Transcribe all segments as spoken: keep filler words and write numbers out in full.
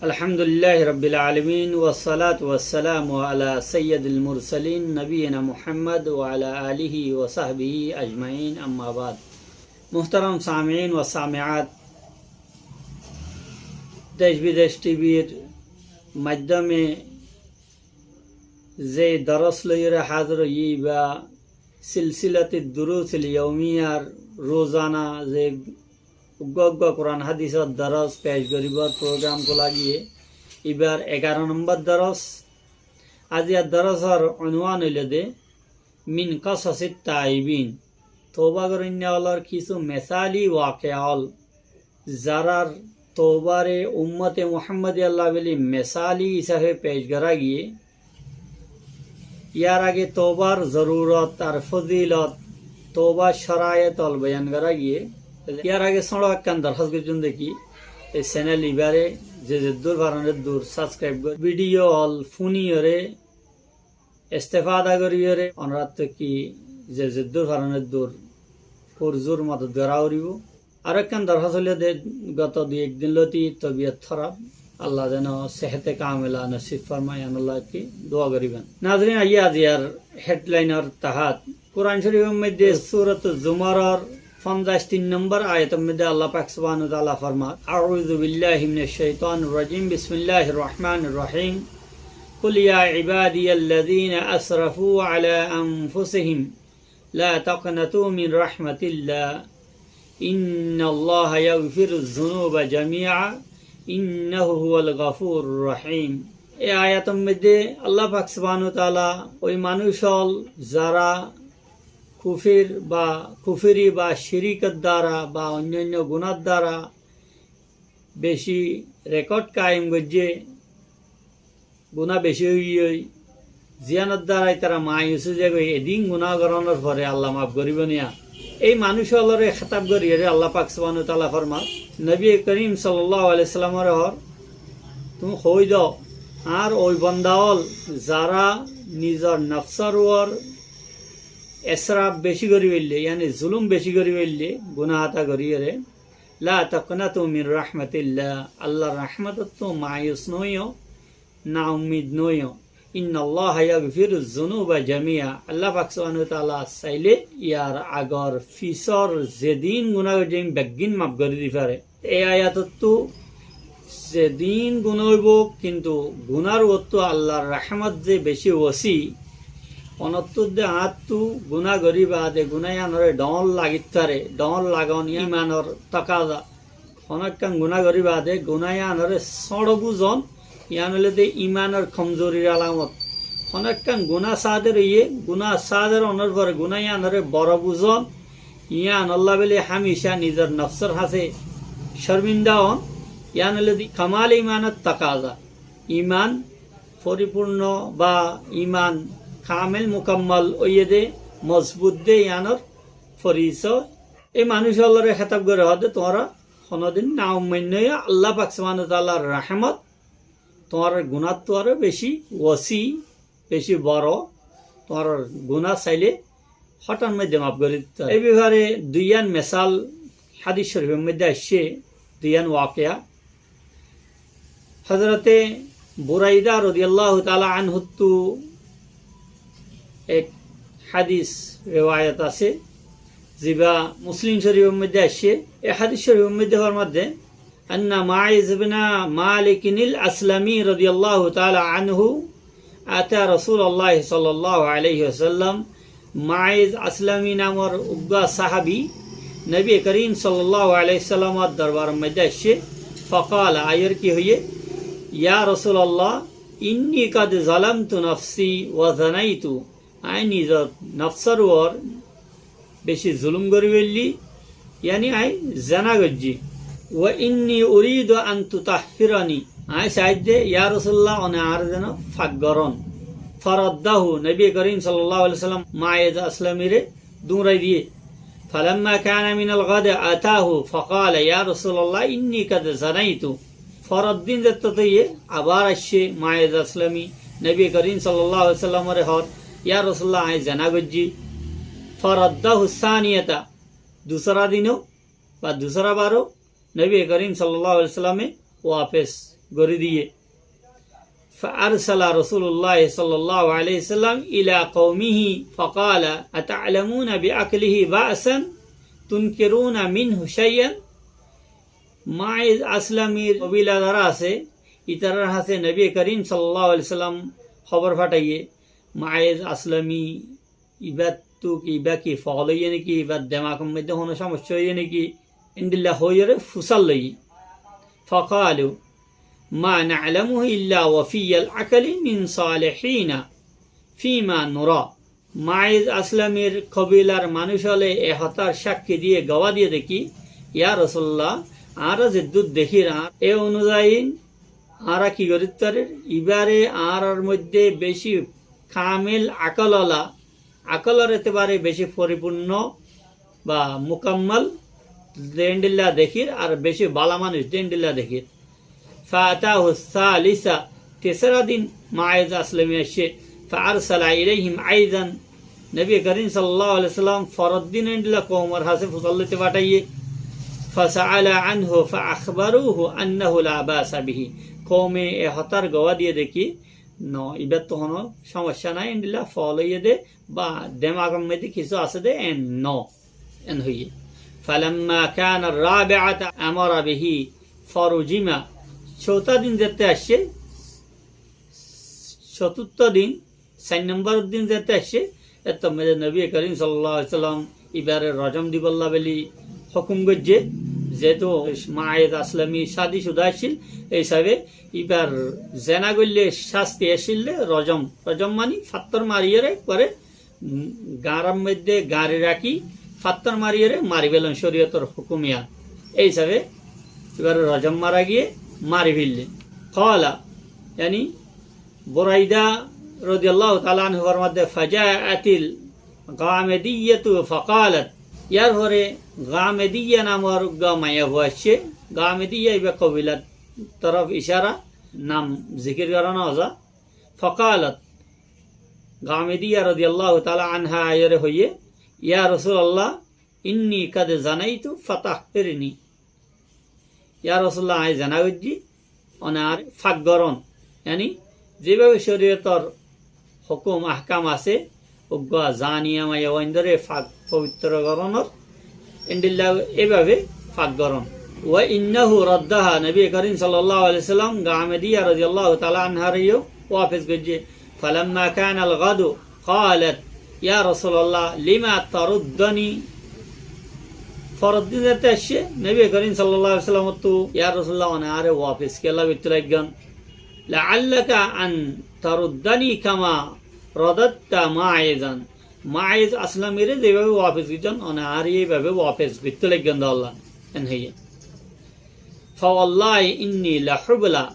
الحمد لله رب العالمين، والصلاة والسلام على سيد المرسلين نبينا محمد وعلى آله وصحبه أجمعين، أما بعد. Muhtaram samiin wa samiat, Desh Bidesh T V r maiddome ze doros loiyóre házir óiyi, iba Silsilati Durusil Yaumiyar rozana ze uggwá uggwá Kuran Hadisor doros pec goribar program gán loiyé. Ibar egaro nombor doros. Aijjar dorosor unwan óilde Min Qasasit Taibin, touba goróinna ólor kissú mesali wakeya ól. Zarar toubare ummote Muhammadiya lla buli mesali hísafe pec gorá giyé, yar age toubar zorurot ar fozilot, toubar corayot ól boyan gorá giyé. Yar age sóñço ekkán dorhás goijjón de ki, e senel ibare ze zeddur faron eddur sabskraib gorí, vidiyo ól fúniyóre, estefada goríyore, onorattú ki ze zeddur faron eddur furzur modot gorá foribó. Ar ekkán dorhás óilde, goto dui ek din lóti tobiyot hóraf, Allah zeno sehete kamela nosib formaye, yíanolla ki dua goriban. Nazirin, aijja aijjar hedlainor tahat Kuran Corifor moidde Surat Zumaror fonzaic tin nombor ayator moidde Allah pak subhanahu wa taala formar, أعوذ بالله من الشيطان الرجيم، بسم الله الرحمن الرحيم. قل يا عبادي الذين أسرفوا على أنفسهم لا تقنطوا من رحمة الله إن الله يغفر الذنوب جميعا إنه هو الغفور الرحيم. E ayator moidde Allah pak subhanahu wa taala ói manúic ól zara kufir ba kufiri ba cirikor dara ba oinno oinno gunar dara beci rekod kayem goijjé, guná beci óiye, ziyánor dara ítara mayus ói zagói, edin guná gorónor fore Allah maf goríbo niya. Ei manúic ólore hétab goríyore Allah pak subhanahu wa taala formar, Nobiye Korim sallallahu alaihi wasallamore hoór, tuñí hoói do, añár ói bonda ól zara nizor nofsor uore esraf beci gorí feillé, yáni zulum beci gorí feillé, guná hátá goríyore, لا تقنطوا من رحمة الله, Allahr rahmotottú mayus nóiyo, naummid nóiyo. إن الله يغفر الذنوب جميعا, Allah pak subhanahu wa taala sailé yar agor fisor zedin guná goijjé beggín maf gorí di fare. E ayatottú zedin guná óibo, kintu gunár uottú Allahr rahmot ze beci wosi, onottú de añáttu guná gorí baade guná yíanore dhoóñr lagit fare, dhoóñr lagon imanor takaza. Honó ekkán guná gorí baade guná yíanore sóñço buzon, yían óilde imanor komzorir alamot. Honó ekkán guná sáder óiye, guná sáder ónor fore guná yíanore boro buzon, yíanolla buli hámica nizor nofsor hañsé corminda on, yían óilde kamale imanor takaza. Iman foripurno ba iman kamel mukammal óiye de, mozbut de, yíanor forisoy. E manúic ólore hétab gorí hoódde, tuáñra honódin naummain nóiyo, Allah pak subhanahu wa taalar rahmot tuáñrar gunáttu aró beci wosi, beci boro, tuáñrar guná sailé hóthar moidde maf gorí dito. E bafare duiyán mesal hádis corifor moidde aiccé, duiyán wakeya. Hozrote Buraida rodiyallahu taala anhuttu ek hádis rewayot asé, ziba Muslim corifor moidde aiccé. E hádis corifor moidde formadde, أن معاذ بن مالك الأسلمي رضي الله تعالى عنه أتى رسول الله صلى الله عليه وسلم. Maiz Aslami namor uggwá sahabi Nobi Korim sallallahu alaihi wasallamor dorbaror moidde aiccé. فقال, aiyóre ki hoiyé, يا رسول الله إني قد ظلمت نفسي وزنيت. Añí nizor nofsor uore beci zulum gorí feillí, yáni añí zena goijjí. وإني أريد أن تطهرني. Añí saidde, ya Rasulullah, one añáre zeno fak goron. فرده, Nobi Korim sallallahu alaihi wasallam Maiz Aslamire duñrai diyé. فلما كان من الغد أتاه فقال يا رسول الله إني قد زنيت. Forodin zettót óiye abar aiccé Maiz Aslami, Nobi Korim sallallahu alaihi wasallamore hoór, ya Rasulullah, añí zena goijjí. فرده الثانية, dusára dino ba dusára baro Nobi Korim sallallahu alaihi wasallame wafes gorí diyé. فأرسل رسول الله صلى الله عليه وسلم إلى قومه فقال: أتعلمون بأكله بأسا تنكرون منه شيئا؟ Maiz Aslamir kobila zará asé, ítarar hañsé Nobiye Korim sallallahu alaihi wasallam hóbor fathaiye, Maiz Aslami ibáttu ki, ibá ki fool óiye né ki, ibár demakor moiddé honó somosya óiye né ki, endilla hoiyóre fusár loiye. فقالوا: ما نعلمه إلا وفي الأكل من صالحين فيما نرى. Maiz Aslamir kobilar manúic ókkole e hotár sákki diyé, gowá diyé dé ki, ya Rosulullah, añára zeddúr dekír, añár-, e onuzayi añára ki gorí farir, ibáre añárar moiddé beci kamil akol ola, akolor etebare beci foripurno ba mukammal de endilla dekír, ar beci bála manúic de endilla dekír. فأتاه الثالثة, tesara din Maiz Aslami aiccé, فأرسل إليهم أيضا, Nobiye Korim sallallahu alaihi wasallam foredin endilla koumor hañsé fusár loite fathaiyé. فسأل عنه فأخبروه أنه لا بأس به. Koume e hotár gowá diyé dé ki, no, ibáttu honó somosya nai, endilla fool óiye dé, ba demakor moiddé kissú asé dé, en no, en hoiyé. فلما كان الرابعة أمر به فرجم. Cóuta din zette aiccé, cóturto din, sair nombor din zette aiccé, ettór moiddé Nobiye Korim sallallahu alaihi wasallam ibáre rojom dibolla buli hókum goijjé, zehetu Maiz Aslami cádi cuda accíl, ei hísabe ibár zena goille cásti accíl dé rojom. Rojom mani fattór mariyóre, uggwáre, um, gañrar moiddé gañri rakí fattór mariyóre mari felon córiyotor hókum iyán. Ei hísabe ibáre rojom mara giyé, mari félaiye. قال, yani, Buraida radiyallahu taala anhu formadde, فجاءت الغامدية فقالت, yar fore Gamediya namor uggwá maiyafua aiccé, Gamediya ibá kobilar torof icara, nam zikir gorá no za. فقالت, Gamediya radiyallahu taala anha aiyóre hoiyé, يا رسول الله إني قد زنيت فطهرني. Ya Rosulullah, añí zena goijjí, one añáre fak goron. Yani, zebabe córiyotor hókum ahkam asé, uggwá zaniya maiyafuaindóre fak fobitro goronor, endilla ebabe fak goron. وإنه ردها, Nobiye Korim sallallahu alaihi wasallam Gamediya radiyallahu taala anhare yó wafes goijjé. فلما كان الغد قالت: يا رسول الله لم تردني؟ Foredin zette aiccé, Nobiye Korim sallallahu alaihi wasallamottu, ya Rosulullah, one añáre wafes kiyólla goittó laiggón? لعلك أن تردني كما رددت ماعزا. Maiz Aslamire zebabe wafes goijjón, one añáre eibabe wafes goittó laiggón dé olla, en hoiyé. فوالله إني لحبلى.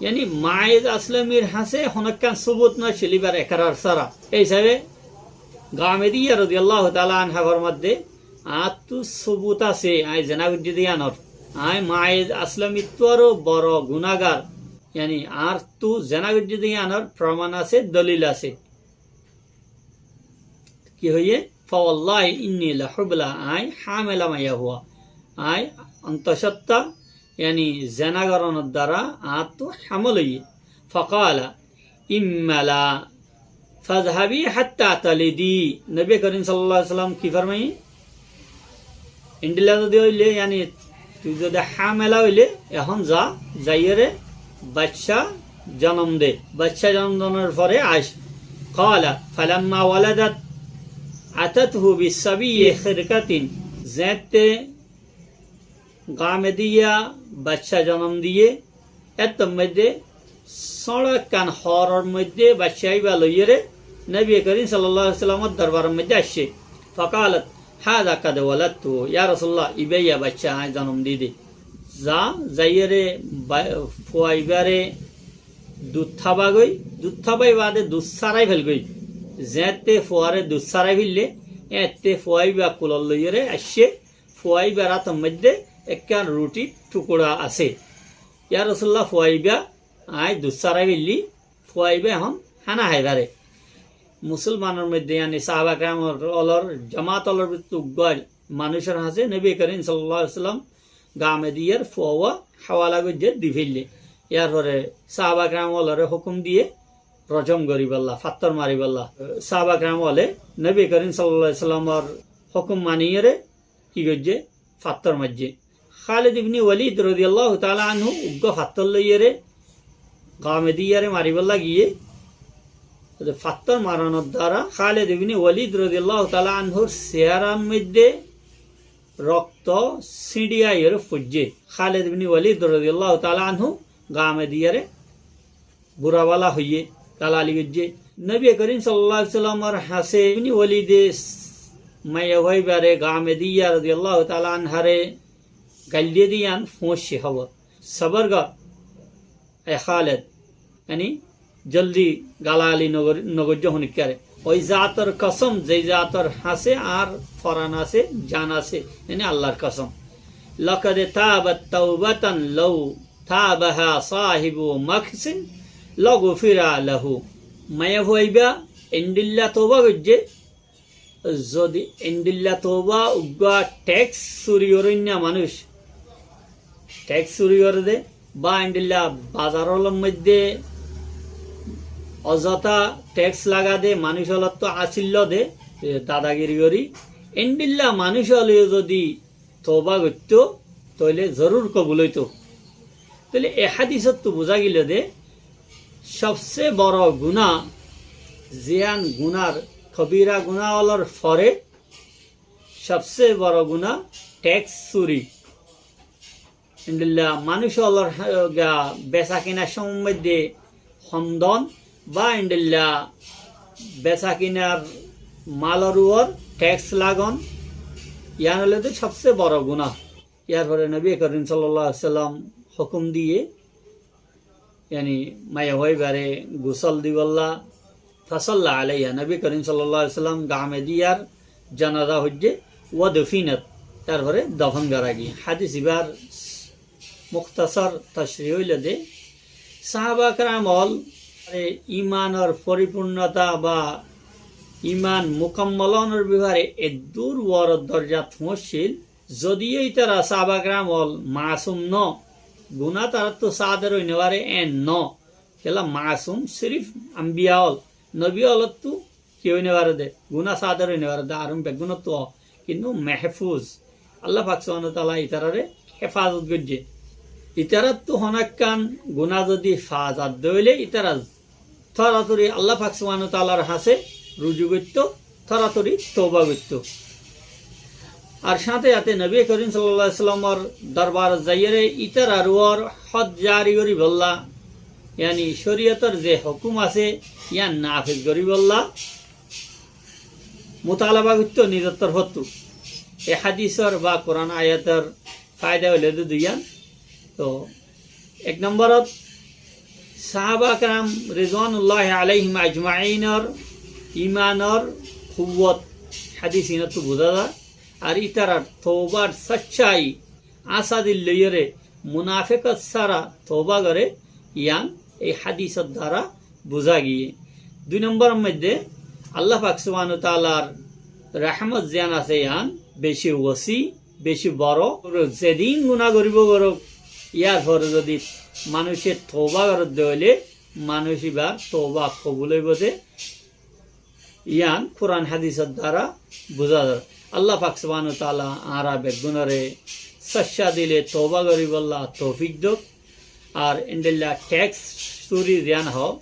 Yani, Maiz Aslamir hañsé honókkan subut no accíl ibár ekrar sára. Ei hísabe Gamediya radiyallahu taala anha formadde, añáttu subut asé, añí zena goijjí dé yíanor. Añí Maiz Aslamittú aró boro gunagar. Yani, añáttu zena goijjí dé yíanor proman asé, dolil asé. Ki hoiyé? فوالله إني لحبلى, añí hámela maiyafua. Añí ontocottá, yani zena goronor dara añáttu hámel óiye. فقال: املى فاذهبي حتى تلدي. Nobiye Korim sallallahu alaihi wasallam ki formaiye? Endilla zodi óile, yani, tui zodi hámela óile, ehón za, zaiyóre bacca jonom de. Bacca jonom donor fore aic. قال: فلما ولدت أتته بالصبي بخرقة. Zeéñtte Gamediya bacca jonom diyé, ettór moidde sóñço ekkán hooror moidde bacca íba loiyóre Nobiye Korim sallallahu alaihi wasallamor dorbaror moidde aiccé. فقالت: هذا قد ولدته. Ya Rosulullah, ibá yá bacca añí jonom di dé. Za, zaiyóre ba-, fua ibáre dud hába goi, dud hábai baade dud sárai fel goi. Zeéñtte fuare dud sárai felle, éeñtte fua íba kulot loiyóre aiccé, fua íbar átor moidde ekkán ruthir thukura asé. Ya Rosulullah, fua íba añí dud sárai fellí, fua íba ehón hána hái fare. Musolmanor moidde, yani sahaba keram olor, jamaat olor bútottu uggwá manúicor hañsé Nobiye Korim sallallahu alaihi wasallam Gamediyar fuawá háwala goijjé, di féille. Yar fore sáhaba keram ólore hókum diyé rojom goríbolla, fattór maríbolla. Sáhaba keram óle Nobi Korim sallallahu alaihi wasallamor hókum maniyóre ki goijjé? Fattór maijjé. Khalid ibni Walid rodiyallahu taala anhu uggwá fattór loiyóre Gamediyare maríbolla giyé. Fattór maranor duara Khalid ibni Walid rodiyallahu taala anhur seharar moidde rokto síñçi aiyóre foijjé. Khalid ibni Walid rodiyallahu taala anhu Gamediyare bura bala hoiyé, galali goijjé. Nobi Korim sallallahu alaihi wasallamor hañsé ibni Walide maiyafuaibare Gamediya rodiyallahu taala anhare gail diyé de yián foóñiccé hóbor. Sobor gor, e Khaled, yani joldi galali nogor-, nogoijjó honikkáre. Ói zator kosom, ze zator hañsé añár foran asé, jan asé, yani Allar kosom. لقد تاب توبة لو تابها صاحب مكث لغفر له. Maiyafuaiba endilla touba goijjé, zodi endilla touba uggwá teks suri goróinna manúic, teks suri goré de, ba endilla bazar ólor moidde ozota teks laga de, manúic ólottu asil lo de, e, dadagiri gorí, endilla manúic óle zodi touba goittó, tóile zorur kobul óito. Tóile e hádisottu buzá giló de, sobse boro guná, ziyán gunar, kobira guná ólor fore sobse boro guná teks suri. Endilla manúic ólor, e, ga, besa kinar cómor moidde hondon ba endilla besa kinar malor uore teks lagon, yián óile de sobse boro guná. Yar fore Nobi Korim sallallahu alaihi wasallam hókum diyé, yani maiyafuaibare gusol dibolla, فصلى عليها, Nobi Korim sallallahu alaihi wasallam Gamediyar janaza foijjé, ودفنت, yar fore dofon gora giyé. Hádis ibar muktasar tocrih óile de, sáhaba keram ól, e, imanor foripurnota ba iman mukammol ónor befare eddur uore dorjat foóñiccíl, zodiyo ítara sáhaba keram ól masum no, guná taráttu sader ói no fare en no, kiyólla masum sirif ambiya ól, nobi ólottu ki ói no fare de, guná sader ói no fare de, arum beggúnottu ó, kintu mehfuz. Allah pak subhanahu wa taala ítarare hefazot goijjé. Ítarattu honó ekkán guná zodi fa za de óile ítara toratori Allah pak subhanahu wa taalar hañsé ruju goittó, toratori touba goittó. Ar sáñte sáñte Nobi Korim sallallahu alaihi wasallamor dorbarot zaiyóre ítarar uore hod jari goríbolla, yani córiyotor ze hókum asé, yián nafez goríbolla mutalaba goittó nizor torfóttu. E hádisor ba Kuran ayator faida óile de duiyán. To ek nomborot sáhaba keram rizwanullahi alaihim ajmainor imanor kuwwot hádis inottu buzá za. Ar ítarar toubar saccai asá dil loiyóre munafekot sára touba goré, yián ei hádisor duara buzá giyé. Dui nomboror moidde Allah pak subhanahu wa taalar rahmot ziyán asé yián beci wosi, beci boro. Zedin guná goríbo gorók, yar fore zodi manúice touba gorédde óile manúic íbar touba kobul óibo de, yián Kuran hádisor duara buzá za. Allah pak subhanahu wa taala añára beggúnore sacca dile touba goríbolla toufik douk. Ar endilla teks suri ziyán hoó,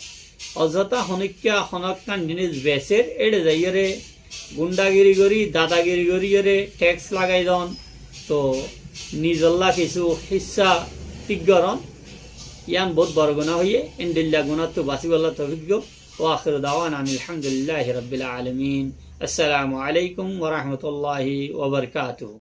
ozota honikka honó ekkán jinis beser, éçe zaiyóre gundagiri gorí, dadagiri goríyóre teks lagai don, to nizolla kissú hissá thík goron, yián bout boro guná hoiyé, endilla gunáttu basíbolla toufik douk. Wa akhiru dawana anil hamdulillahi rabbil alamin. Assalamu alaikum wa rahmatullahi wa barakatuhu.